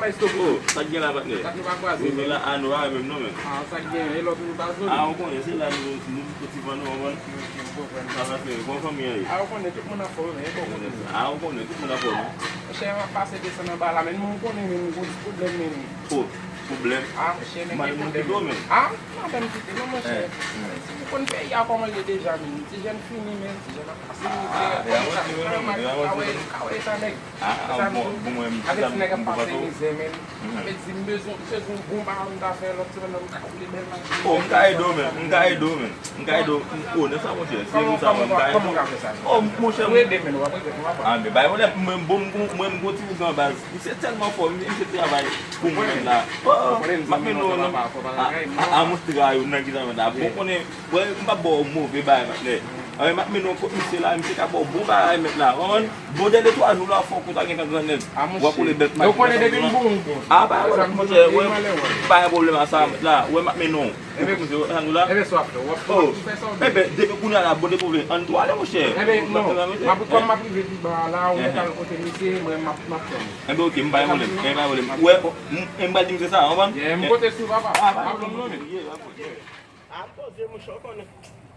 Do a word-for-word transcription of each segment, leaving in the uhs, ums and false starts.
Oh, sa k gen la, patnè? Sa k nou pa kwaze, men. Wi, men la, a, nou pa wè menm non, men. Ah, sa k gen, e lòt nou pa jwenn. Ah, ou konnen, se la nou, nou, nou ti van nou, ou konprann? Sa va fè, bon fanmi an ye. Ah, ou konnen, tout moun anfòm, men, e bon kote. Ah, ou konnen, tout moun anfòm, non? Monchè, m ap pase desann anba la, men, ou konnen, men, gwo ti pwoblèm, men. Oh, pwoblèm? Ah, monchè, men, gen pwoblèm, men. Ah, madanm kite, non, monchè. Si ou konn peyi a kòman l ye deja, men, ti jèn fini, men, ti jèn ap pase mizè, kòm sa, kawè, kawè, sa nèg. Ah, ah, bon, bon, mwen, avèk ti nèg ap pase mizè, men. Sa vle di, m bezwen, m bezwen yon bon bagay, m ta fè lòt semèn nan, m ka koule bèl machin. Oh, m ka ede w, men. M ka ede w, men. M ka ede w. Oh, nan sa, monchè, se pou sa, mwen, m ka ede w. Kòman w ka fè sa? Oh, monchè, ou ede, men, w ap ede, papa. Ah, men, bay, mwen, mwen, bon, mwen, mwen, m gon ti nèg an baz. Misye tèlman fò, misye travay pou mwen, la. Oh, m ap mennen w nan. A, a, mwen, travay, ou nan ki sa, la. Bon, konnen, mwen, m p ap ba w move bagay, patnè. Anben, m ap mennen w kot misye la, misye ka ba w bon bagay, mèt la. Ou konprann? Bon, de de twa jou la, fò w konn ta gen tan grannèg. W ap koule bèt machin. Ou konnen depi m bon, m bon. A, pa gen pwoblèm, monchè, wè, pa gen pwoblèm a sa, mèt la. Wè, m ap mennen w. Ou konnen, sa nou la. Enben, sa w ap fè, w ap fè sa w vle. Enben, depi kounye a la, bon, depi w vle, ann tou ale, monchè. Enben, non, m ap, kòm m ap rive pi ba a la, ou mèt al kote misye, mwen, m ap, m ap tann ou. Enben, oke, m pa gen pwoblèm, m pa gen pwoblèm. Wè, m, m pral di misye sa, ou konprann? Yeah, m konte sou papa. A, pa gen pwoblèm, non, men. Yeah, pa gen pwoblèm. A, poze, monchè, ou konnen.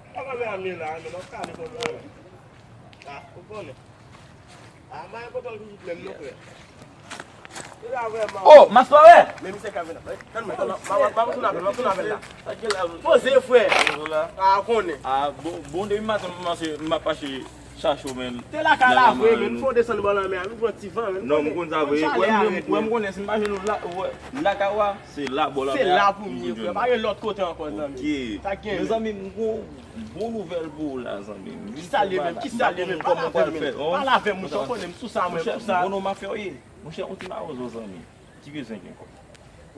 Kòman men ame la, men w ap kale konn la, men. A, ou konnen. A, m pa gen kontan vizit menm non, frè. Se la vrèman. Oh, Maspare! Men misye ka vin la. Tann mwen, tann mwen. M ap, m ap, m ap tounen avè l, m ap tounen avè l la. Poze, frè. A, ou konnen. A, bon, bon, depi maten, m ap mache, m ap mache chache w, men. Te lakay la vre, men. M fè w desann bò lanmè a, m pran ti van, men. Non, m konn sa vre. Wè, m, wè, m konnen si m pa jwenn ou la, wè, lakay ou a, se la bò lanmè a. Se la pou m ye, frè. Pa gen lòt kote ankò, zanmi. Sa k gen, men? Mezanmi, m gon bon nouvèl pou ou la, zanmi m. Kisa l ye menm? Kisa l ye menm? Pale avè m, men. Pale avè m, monchè, ou konnen m sou sa, mwen, sou sa. Monchè, m konnen w mafya w ye. Monchè, yon ti mawozo, zanmi. Ti bezwen gen kòb.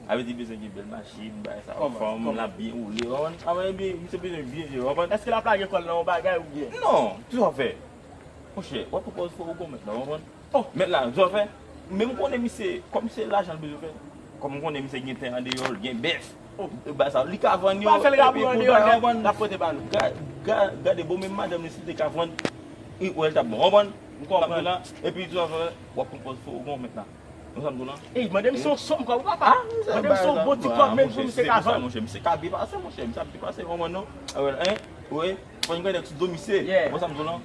Avè di bezwen gen bèl machin, bagay sa, fanm, l ap byen woule, w konprann? Anben, ebyen, misye bezwen byen jere, w konprann? Èske l ap lage kò l nan yon bagay oubyen? Non, kisa w fè? Monchè, w ap pran pòz fò ou gon mèt la, w konprann? Oh. Mèt la, sa w fè? Men m konnen misye, kòm se lajan l bezwen fè. Kòm m konnen misye gen tè andeyò, l gen bèf. Oh. Bagay sa, li ka vann yo. Ou pa fè l rabou andeyò, l ap pote ba nou. Ga-, ga-, gade, bon, menm madanm li, si l te ka vann, li, wè, l t ap bon, w konprann? M konprann. Epi, sa w fè, w ap pran pòz fò ou gon mèt la. Ou sa m di w la? Ey, mande m se yon sòm kòb, papa. Mande m se yon bon ti kòb, menm pou misye ka vann. Monchè, misye ka byen pase, monchè, misye ap byen pase, w konprann non? Wi, fò n gade sou do misye. Ou sa m di w la?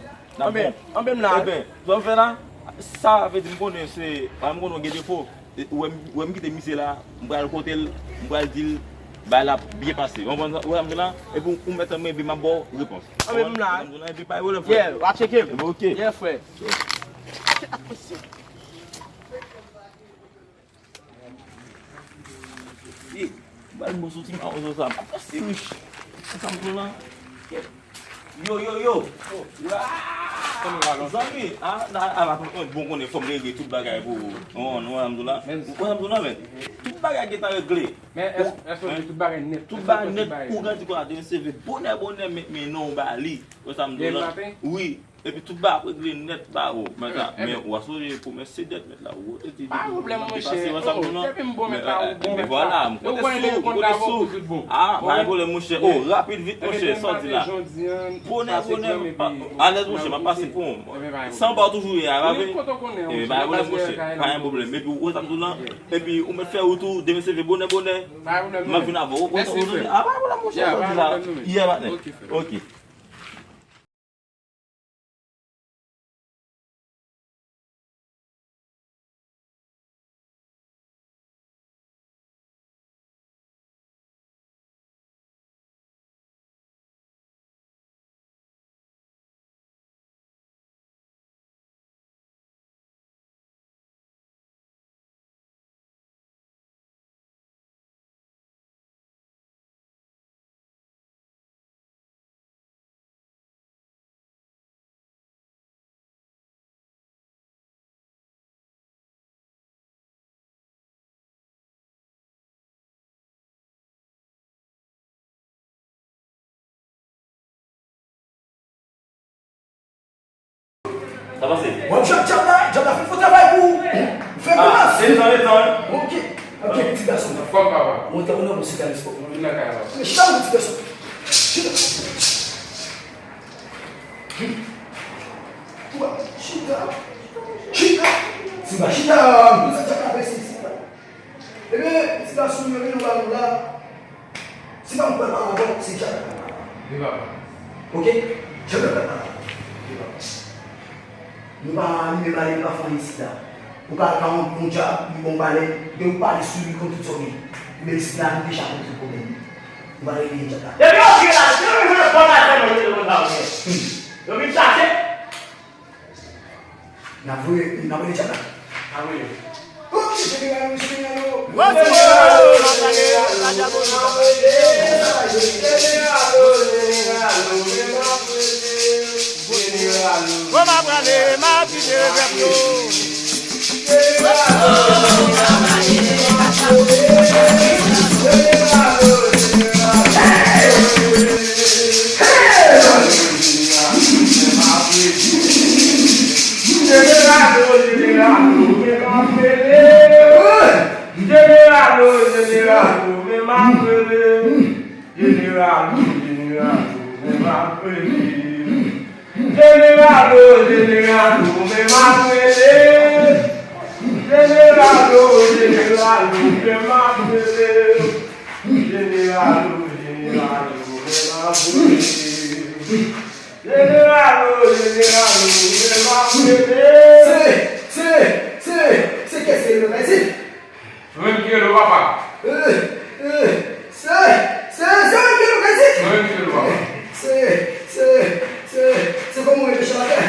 Anben, anben m la. Enben, sa w fè la, sa vle di m konnen se, pa m konnen w gen defo. Ou wè m, ou wè m kite misye la, m pral kote l, m pral di l, bagay la ap byen pase. Ou konprann sa, ou wè sa m di w la? Epi ou mèt tann mwen, epi m ap ba w repons. Anben m la. Ou konprann sa m di w la? Epi pa gen pwoblèm, frè. Yeah, w ap tcheke m. Epi oke. Yeah, frè. Ey, m pral bon sou ti mawozo sa. M ap fè si rich. Sa m pran la. Yo, yo, yo. Zanmi, a, a, a, bon, konnen fò m regle tout bagay pou ou. Non, non, sa m di w la. Ou konn sa m di w la, men. Tout bagay gentan regle. Men èske, èske w di tout bagay nèt? Tout bagay nèt, ou rantre kwa demen se vre. Bonè, bonè, men, men non, ou ba li. Ou sa m di w la. Demen maten? Wi. Epi tout bagay ap regle nèt ba ou. Men sa, men w a sonje pwomès se dèt mèt la. Ou te di pa pwoblèm, monchè. Depi m bon mèt la, ou bon mèt la. Vwala, m konte sou ou, m konte sou ou. Ah, pa gen pwoblèm, monchè. Oh, rapid vit, monchè, sa w di la. Bonè, bonè, alèz, monchè, m ap pase pou ou. Sanba w toujou ye a, pa vre? Ebyen, pa gen pwoblèm, monchè. Pa gen pwoblèm. Epi ou wè sa m di w lan? Epi ou mèt fè wout ou, demen se vre, bonè, bonè. M ap vin avè w. Ou wè sa m di w lan? Ah, pa gen pwoblèm, monchè, sa w di la. Yeah, patnè. Ok. Sa pase? Bon, djòb, djòb la, djòb la fin fò travay pou ou. Fè grimas. Detan, detan. Ok. Ok, ti gason. Anfòm, papa. Mwen te konn nan sikalis fò. Mwen vin nan kay la. Chita, ti gason. Chita. Chita. Chita. Chita. Chita. Sa sou yo, yo ba nou la. Se pa mwen k pral pale avè w, se djab la k pral pale avè w. Wi, papa. Oke? Djab la k pral pale avè w. Wi, papa. Nou pa, nou menm ale, nou pa fè anyen isit la. Ou ka al ka yon, yon djab, li ba w balè, gen ou pale sou li, konn tout sa w gen. Men isit la, nou deja konn tout pwoblèm nou. Nou pa regle djab la. Depi yo antre la, depi yo jwenn pòt la, fè manje yo konn sa yo gen. Yo vin chache. N ap voye, n ap voye djab la. N ap voye. Oke, jeneral, jeneral, o. Bon, m ap prale, m ap kite pèp yo. Jeneral o, jeneral o, men m ap rele. Jeneral o, jeneral o, men m ap rele. Jeneral o, jeneral o, men m ap rele. Jeneral o, jeneral o, men m ap rele. Jeneral o, jeneral o, men m ap rele. Jeneral o, jeneral o, men m ap rele. Jeneral o, jeneral o, men m ap rele. Se, se, se, se kè se yo, mèsi. Mwen menm ki rele w, papa. Eh, eh, se, se, se mwen ki rele w, mèsi. Mwen menm ki rele w, papa. Se, se, se, se kòman w ye, mesye Laten?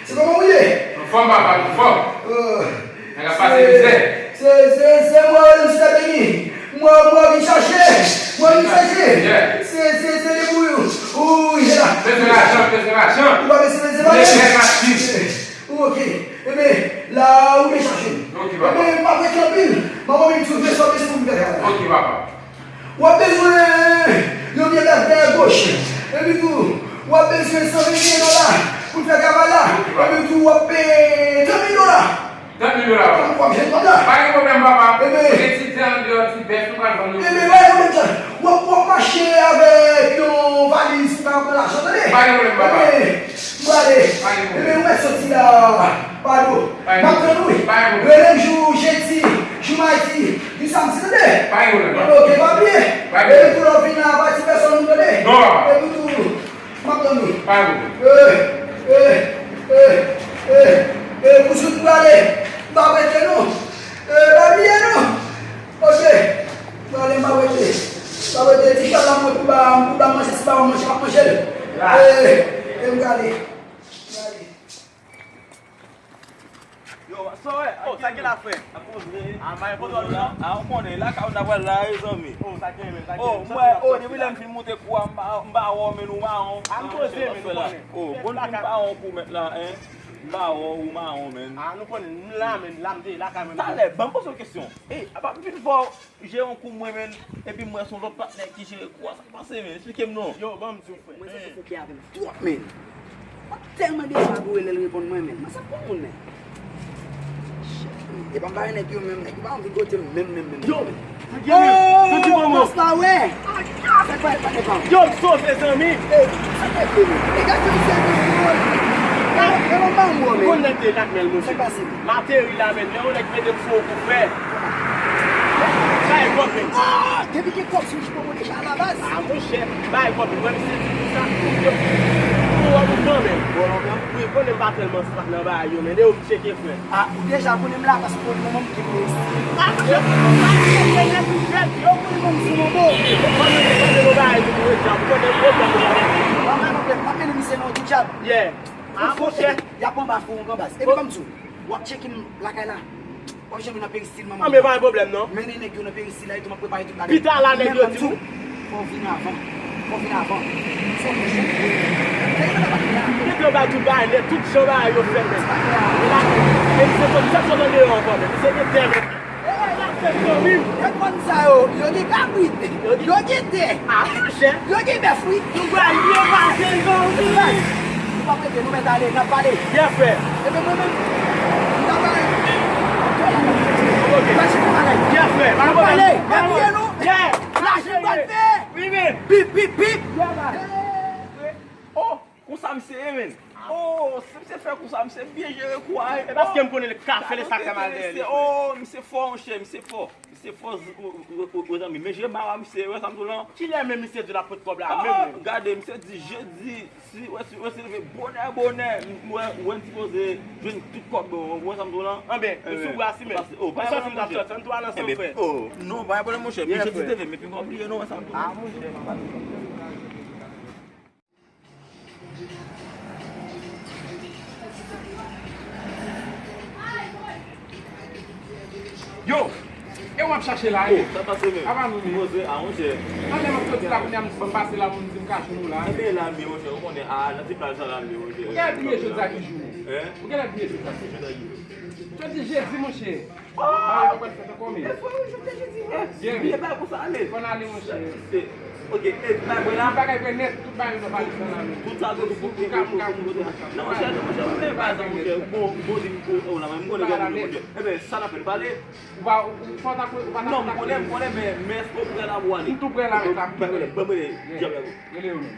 Se kòman w ye? Anfòm, papa, anfòm. Oh. Nèg ap pase mizè. Se, se, se mwen, menm si ta beni. Mwen, mwen vin chache. Mwen vin chache. Yeah. Se, se, se debout. Ou, yeah. Bezwen lajan, bezwen lajan. Ou pa bezwen, bezwen lajan. Bezwen lajan. Ou, ok. Ebyen, la, ou vin chache. Ok, papa. Ebyen, pa prete anpil. Manman vin sou bezwen, bezwen pou m fè travay. Ok, papa. W ap bezwen yon vye bèf dèyè goch. Epi tou, w ap bezwen san venteyen dola pou fè travay la. Epi tou, w ap peye trant mil dola. Trant mil dola, papa. W ap jwenn kòb la. Pa gen pwoblèm, papa. Ebyen. Gen ti tè andeyò, ti bèf, nou pral vann yo. Ebyen, pa gen pwoblèm, sa. W ap, w ap mache avèk yon valiz ki pa pran lajan, tande? Pa gen pwoblèm, papa. Ebyen, m prale. Pa gen pwoblèm. Ebyen, ou mèt soti la, Bado. M ap tann ou, wi. Pa gen pwoblèm. Rele m jou jedi, jou madi, jou samdi, tande? Pa gen pwoblèm, papa. Ebyen, ok, pa bliye. Pa gen pwoblèm. Epi tou, lè w vin la, pa di pèsonn, tande? Non, papa. Epi tou, m ap tann ou. Pa gen pwoblèm. Eh, eh, eh, eh, eh, pou jouk m prale, m pa prete non. Eh, pa bliye non. Ok. M prale, m pa prete. M pa prete. Di chal la mwen pou ba, pou ba manje, si ba manje, m ap manje l. Eh, eh, m prale. M prale. Yo, sa w wè? Oh, sa ki la, frè? A, bay kontwòl la. A, ou konnen, lakay ou n ap pral la, wi, zanmi. Oh, sa ki, men, sa ki, oh, mwen, oh, depi lè m fin moute kou a, m pa, m pa wè w, men ou mawon. A, m poze, men ou konnen. Oh, bon, m pa wè w kou mèt la, en. M pa wè w, ou mawon, men. A, nou konnen, m la, men, la m te, lakay mwen. Talè, ban m poze w kesyon. Ey, apa m fin fè w jere yon kou mwen, men, epi m wè se yon lòt patnè ki jere kou a, sa k pase, men? Esplike m non. Yo, ban m di w, frè. Mwen santi fouke avè m twòp, men. M ap tèlman deja gouye lè l reponn mwen, men. Mwen sa pou moun, men. Shit, men. Epa m pa wè nèg yo menm, nèg yo pa anvi kote m menm, menm, menm. Yo, oh, mas pa wè. Sa k pase, pa depan. Yo, m sove, zanmi. Ey, sa k pase, men? E gade misye, men. Yo, yo, yo, ban m wè, men. Konn nèg te lakmèl, monchè. Sa k pase, men? M ateri la, men. Lè yon nèg mete m sou yon kou fè. Bay kòb, men. Ah, depi gen kòb sou li, poko deja la baz. Ah, monchè, bay kòb, mwen, misye di konsa, yo, pou wè nou kanmenm. Bon, non, men. Wi, konnen m pa tèlman smart nan bagay yo, men, depi m tcheke, frè. Ah, ou deja konnen m la, paske ou konn manman m ki pou isi. Ah, monchè, ou pa tcheke nèg ou fèt, yo, konnen manman m sou manbo. Ou konnen, ou konnen nou bagay, nou pou ret djab, ou konnen pwoblèm nou bagay. Manman m, m ap mennen misye nan yon djab. Yeah. Ah, monchè. Y ap anba fon, anba baz. Epi, ban m di w, w ap tcheke m lakay la. W ap janbe nan peristil, manman. Ah, men pa gen pwoblèm, non. Mennen nèg yo nan peristil la, etou m ap prepare tout bagay. Pita la, nèg yo di w. Fò w vin avan. Fò w vin avan. Fò w vin avan. Nèg yo nan pati la. Nèg yo bay tout bagay nèt, tout jan bagay yo fèt, men. E la, e misye sot, misye sot andeyò ankò, men. Misye gen tè, men. E, e, l ap fè zanmi m. Nèg bòn sa yo, yo gen kabrit. Yo gen tè. Ah, monchè. Yo gen bèf, wi. Nou pral byen pase, zanmi. Ou pa prete, nou mèt ale, n ap pale. Yes, frè. Epi mwen menm, m ta pale. Ok. Pase pou bagay. Yes, frè. N ap pale. Epi nou, lajan pral fè. Wi, men. Pip, pip, pip. Yeah, man. Oh, konsa misye ye, men. Oh, si misye fè kou sa, misye byen jere kou a. E paske m konnen l ka fè l, e sa k fè m al dèyè li. Oh, misye fò, monchè, misye fò. Misye fò, w, w, w, w, zanmi. Men je ba misye, wè sa m di w lan. Kilè menm misye di l ap pot kòb la, menm, menm? Gade, misye di jedi, si, wè, si, wè, si leve bonè, bonè, m, wè, wè, m sipoze jwenn tout kòb, wè sa m di w lan. Anben, sou bra si menm. Mwen sòti m t ap sòti, ann tou al ansanm, frè. Oh, non, pa gen pwoblèm, monchè. Men jedi leve, men pi pa bliye non, wè sa m di w lan. Ah, monchè. Yo, e w ap chache la, e? Oh, sa pase menm? Apa nou ye? Poze a, monchè. Anlè m ap soti la, kounye a m pase la, moun di m ka jwenn ou la. Ebyen, la m ye, monchè, ou konnen, a, nan ti plaj sa la m ye, monchè. Ou genlè bliye jodi a ki jou? Hein? Ou genlè bliye jodi a ki jou? Jodi a ki jou? Jodi jedi, monchè. Oh! Bagay yo pral fèt ankò, men. E fò yo joute jodi vre. Byen. Bliye bagay konsa ale. Fò n ale, monchè. Ok, e bagay la. Tout bagay vre nèt, tout bagay nan valiz lan la, men. Tout sa, tout, tout, tout, tout, tout. Non, monchè, non, monchè, ou konnen bagay sa, monchè. Bon, bon, di m, oh, oh, la, men m konnen bagay la, monchè. Ebyen, sa n ap fè, nou pale. Ou pa, ou, ou pa ta, ou pa ta. Non, m konnen, m konnen, men, men èske ou prè la pou ale? M tou prè la, men la. Ban mwen, ban mwen, djab la. Rele yo menm.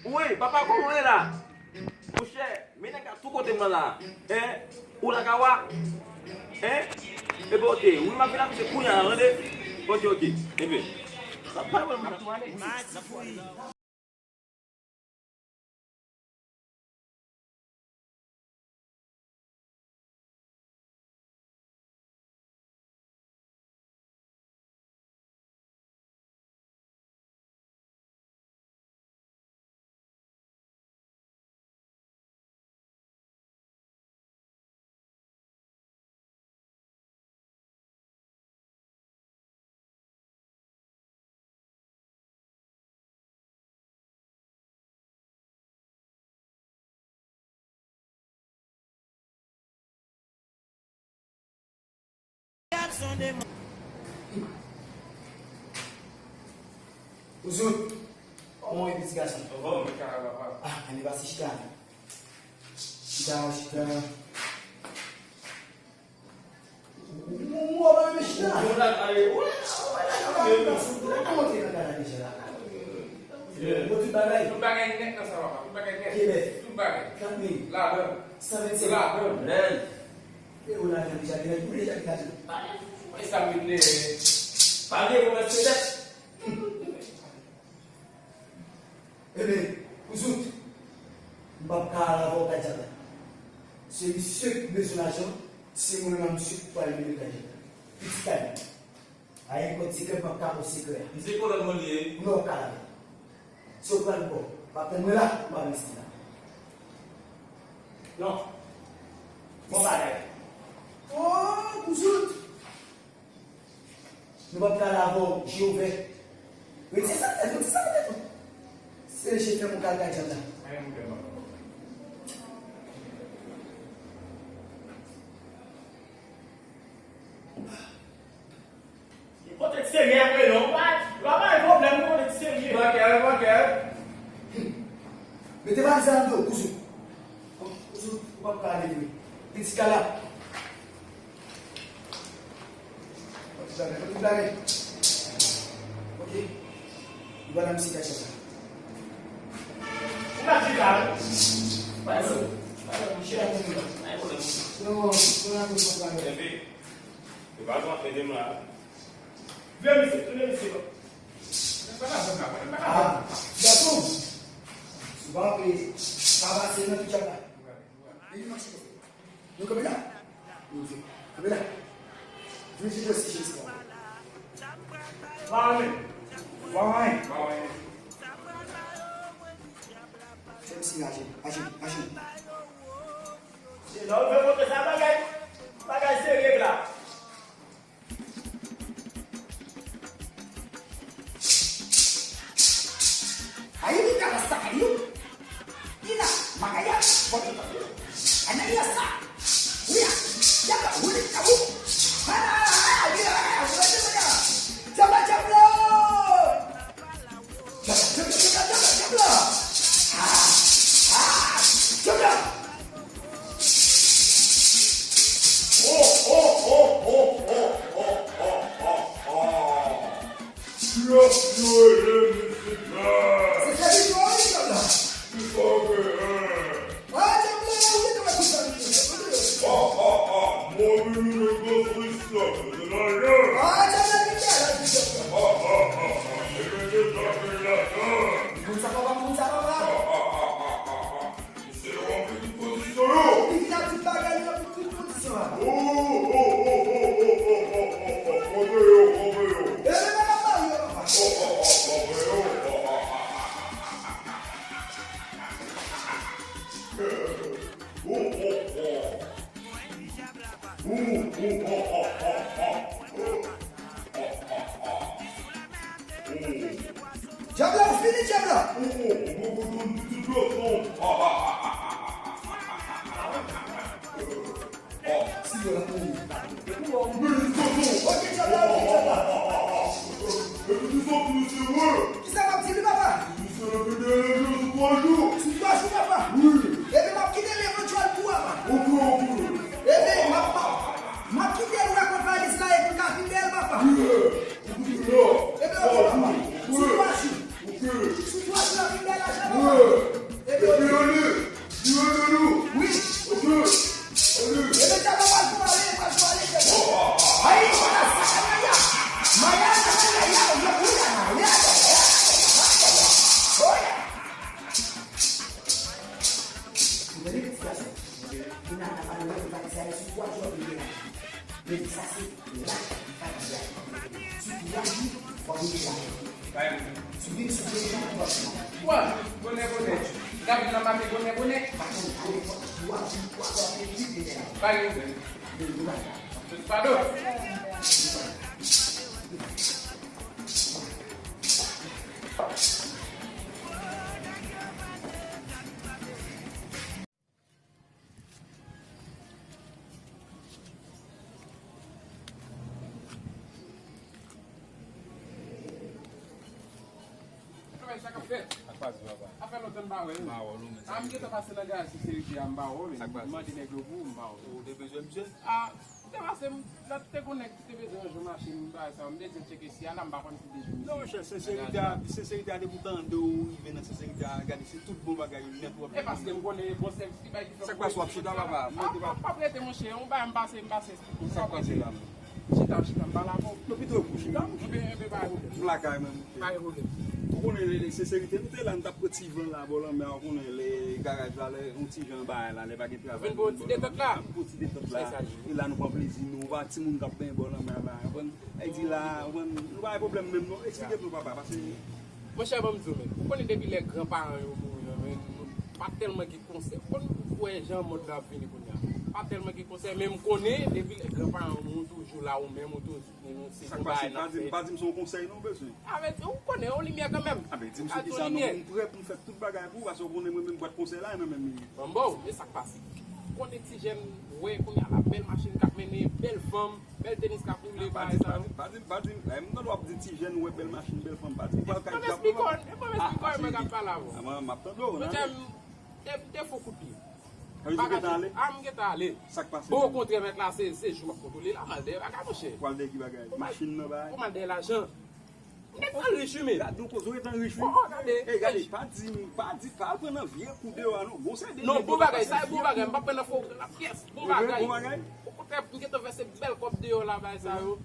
Wi, papa, kòman w ye la? Monchè, men nèg la tou kote m nan la. Hein? Ou la ka wa? Hein? Ebyen, ok. Wi, m ap vin akonte kounye a, tande? Ok, ok. Ebyen, pa, pa pwoblèm, monchè. Ouzout, kòman w ye, piti gason? Anfòm, kaka papa. Ah, ann pase chita. Chita, chita. Ou, ou, ou pa renmen chita? Ou la, ale, ou la, ou la, ou la, ou la, ou la monte nan gala deja la. Bon, tout bagay. Tout bagay nèt nan sa, papa. Tout bagay nèt. Kiyès? Tout bagay. Kat mil. Ladan. San vennsenk. Ladan. Lèl. E ou ladan deja, deja, ou deja degaje. Pale, pale sa m vin lè. Pale, ou mèt se tèt. Ebyen, Ouzout, m p ap ka al avè w kay djab la. Se misye ki bezwen lajan, se mwen menm ak misye ki pral mennen l kay djab la. Pitit kay mwen. A yon kòd sekrè, m p ap ka ba w sekrè a. Misye kolòn mwen li ye. Non, w ka al avè l. Si w pral bò, w ap tann mwen la, ou pa rete la. Non. Bon bagay. Oh, Ouzout! Nou p ap ka al avè w, je ouvè. Retire sa nan tèt ou, retire sa nan tèt ou. Se je fèmen w k al kay djab la. Kote ti serye a vre non. Pa, pa bay pwoblèm, kote ti serye. Pakè, pakè. Mete valiz la nan do, Ouzout. Ouzout, ou p ap ka ale vre. Pitit kay la. Oke. Ou pa nan misye kay sa. Ou pa di la, wi. Pa di, pa di, monchè. Non, non, non, non, non. Enpe. E pa twa, ede m la. Vye misye, tounen misye. Ah, gason. Si w pa pe, pa pase nan tout chat la. Vini mache. Nou kanpe la. Nou vini. Kanpe la. Vini jis presi jis la. Ba men. Ba men. Ba men. Fè m siy aje. Aje. Aje. Se lè w vle monte sa bagay. Bagay serye la. Ayi, mi kara sa, ayi. Ina, makaya, foto, foto. Ana iya sa. Uya, yaka, wuli, kabu. Hara, hara, hara, hara, hara, hara. Jabla, jabla. Jabla, jabla, jabla, jabla, jabla. Ah, ah, jabla. Moun sa papa, moun sa papa. Li vin ak tout bagay li nan tout kondisyon la. Ebe, men papa, yo, papa. Dyab la, ou fini, dyab la? Si yo la pou ou. Ok, dyab la, ok, dyab la. Kisa w ap di li, papa? Sou twa jou, papa. Ebyen, m ap kite levantyèl pou ou, papa. Ebyen, m ap, m ap, m ap kite l wè kòb valiz la epi l ka vin dèyè l, papa. Ebyen, ok, papa. Sou twa jou. Sou twa jou, l ap vin dèyè lajan, papa. Ebyen, ok. Wi. Ebyen, dyab la pral pran ale, pral pran ale, dyab la. Ay, mwen la sa, mwen la. Mwen la sa, mwen la. Mwen la sa. Mwen la sa. Mwen la sa. Mwen la sa. Twa jou, bonè, bonè. Gade nan maten, bonè, bonè. Pa gen pwoblèm. Padon. Sa k ap fèt? Sa k pase, papa? Sa fè lontan m pa wè w. M pa wè w non, men. A, m gentan pase nan garaj Senserite a, m pa wè w, men. Sa k pase? M mande nèg yo pou ou, m pa wè w. Ou te bezwen misye? A, m te pase, m, lè m te konnen ki te bezwen yon machin, m pa wè sa, m te di m tcheke si a la, m pa konn si te jwenn misye. Non, monchè, Senserite a, Senserite a, depi w tande w rive nan Senserite a, gade, se tout bon bagay yo nèt w ap jwenn. E paske m konnen bon sèvis li bay ki fè m. Sa k pase, w ap chita, papa? M p ap rete, monchè, yon bagay m pase, m pase. Sa k pase la menm? Chita, chita, m pale avè w. Non, pito w chita, monchè. Enben, enben, pa gen pwoblèm. M lakay mwen, monchè. Pa gen pwoblèm. Ou konnen, lè, lè, Senserite, nou te la, nou t ap pran ti van la, bò lanmè a, ou konnen, lè garaj la, lè yon ti jan bagay la, lè pa gen travay. Vin pou ti detant la. Pou ti detant la. E la, nou pran plezi nou, ou pa timoun k ap benyen bò lanmè a la, konprann? Sa di la, konprann? Nou pa gen pwoblèm menm, non. Eksplike nou, papa, paske. Monchè, ban m di w, men. Ou konnen depi lè gran paran yo mouri, men, nou pa tèlman gen konsèy. Ou konn wè jan mond la ap vini kounye a. Pa tèlman gen konsèy, men m konnen, depi lè gran paran w mouri, ou toujou la, ou menm, ou toujou, se yon bagay n ap fè. Sa k pase? Pa di m, pa di m se yon konsèy, non, mesye. A, men, ou konnen, yon limyè kanmenm. A, men, di m sou kisa, non, m prè pou m fè tout bagay pou ou, paske ou konnen mwen menm bwat konsèy la, e nan men m li ye. Bon, bon, e sa k pase? Ou konnen ti jèn, wè, kounye a la, bèl machin k ap mennen, bèl fanm, bèl tenis k ap woule, bagay sa yo. Pa di m, pa di m, pa di m, pa di m. Lè m tande w ap di ti jèn, wè bèl machin, bèl fanm, pa di m, pa kay djab. Ban m esplike w, ban m esplike w, mwen k ap pale avè w. A, m ap tande w, non. Monchè, m te, m te fon kout pye. Sa vle di w gentan ale? A, m gentan ale. Sa k pase? Bon, okontrè, mèt la, se, se jou m ap kontwole la, m al dèyè bagay, monchè. Ou al dèyè ki bagay? Machin nan, bagay? Pou m al dèyè lajan. M gentan rich, wi, men. Gade, nou koze, ou gentan rich, wi. Oh, gade. Ey, gade, pa di m, pa di, pa al pran nan vye kou deyò a, non. Bon, se de... Non, bon bagay, sa e bon bagay, m p ap pran nan fo gran la pyès. Bon bagay. Bon bagay? Okontrè, m gentan vèse bèl kòb deyò la, bagay sa yo.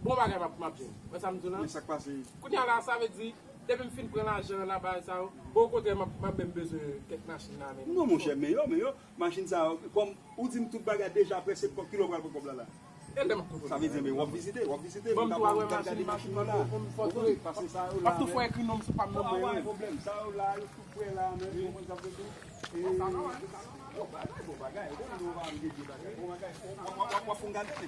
Bon bagay m ap, m ap jwenn. Wè sa m di w la? Men sa k pase? Kounye a la, sa vle di, depi m fin pran lajan an la, bagay sa yo. Bon, okontrè, m ap, m ap menm bezwen kèk machin la, men. Non, monchè, men yo, men yo. Machin sa yo, kòm ou di m tout bagay deja prèske, kòb, kilè w pral pran kòb la la? E lè m ap konprann. Sa vle di, men w ap vizite, w ap vizite, moun k ap gade machin nan la. Ou konprann, paske sa yo la, men. W ap tou fè ekri non m sou pa m nan mwen, wi. Pa gen pwoblèm, sa yo la, yo tout prè la, men, ou konprann sa m vle di w? Bon, sa nòmal, sa nòmal. Bon bagay, bon bagay, ou konn nou pa vle di bagay, bon bagay. W ap, w ap, w ap fè yon gade, men.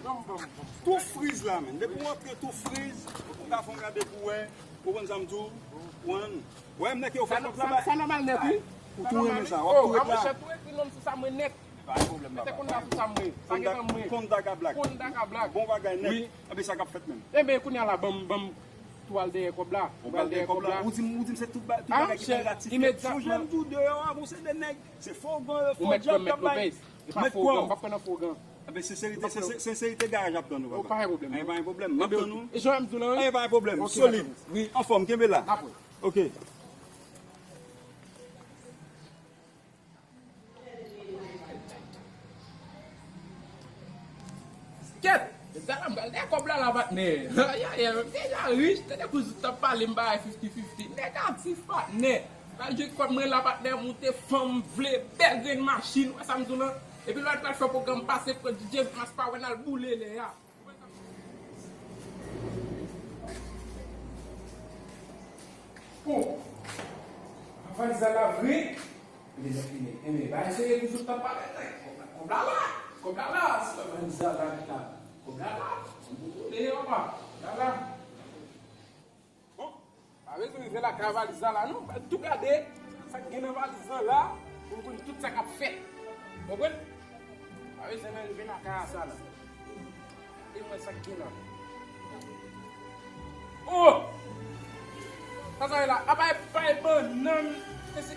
Tou friz la, men. Depi w antre tou friz, ou ka fè yon gade pou wè, ou konn sa m di w, konprann. Wè, m nèk yo fè kòb la, sa nòmal nèt, wi. Ou tou renmen sa, w ap tou ret la. Monchè, tou ekri non m sou sa mwen nèt. Pa gen pwoblèm, papa. Mete konn la sou sa mwen. Sa gentan mwen. Konn Daga Black. Konn Daga Black. Bon bagay nèt. Wi. Enben, sa k ap fèt menm? Enben, kounye a la, ban m, ban m tou al dèyè kòb la. Ou pral dèyè kòb la? Ou di m, ou di m se tout ba-, tout bagay ki pral ratifye. Tou jèn m di w deyò a, bon, se de nèg, se fo gan, fo djab k ap bay. Mèt kwè w. M p ap pran nan fo gan. Enben, Senserite, Senserite garaj ap tann ou, papa. Pa gen pwoblèm, non. Pa gen pwoblèm, m ap tann ou. E jan m di w la, wi. Pa gen pwoblèm, solid. Wi, anfòm, kenbe la. Ok. Apre. Ok. Kèt! Zala m pral dèyè kòb la la patnè. Ayayay, m deja rich, tande kou zot ap pale m bagay fifti fifti. Negatif patnè. Pral jwenn kòb mwen la patnè, moute fanm vle, bèl grenn machin, wè sa m di w lan. Epi lè w pral fè pwogram pase pran D J Mas pa wè n al boule lè a. Bon, valiz la la vre. Li deja fini. Enben, ba eseye pou sot tap pale. Kòb la la. Kòb la la. Se pa valiz la la ki la. Kòb la la. Mwen pou tounen anba. Kòb la la. Bon, pa bezwen rive lakay valiz la la non. Ba tou gade sa k gen nan valiz la la. Pou nou konn tout sa k ap fèt. Konprann? Pa bezwen menm rive lakay sa la. E mwen sa k gen la. Oh! Sa sa ye la? Apa e pa e bannann. E se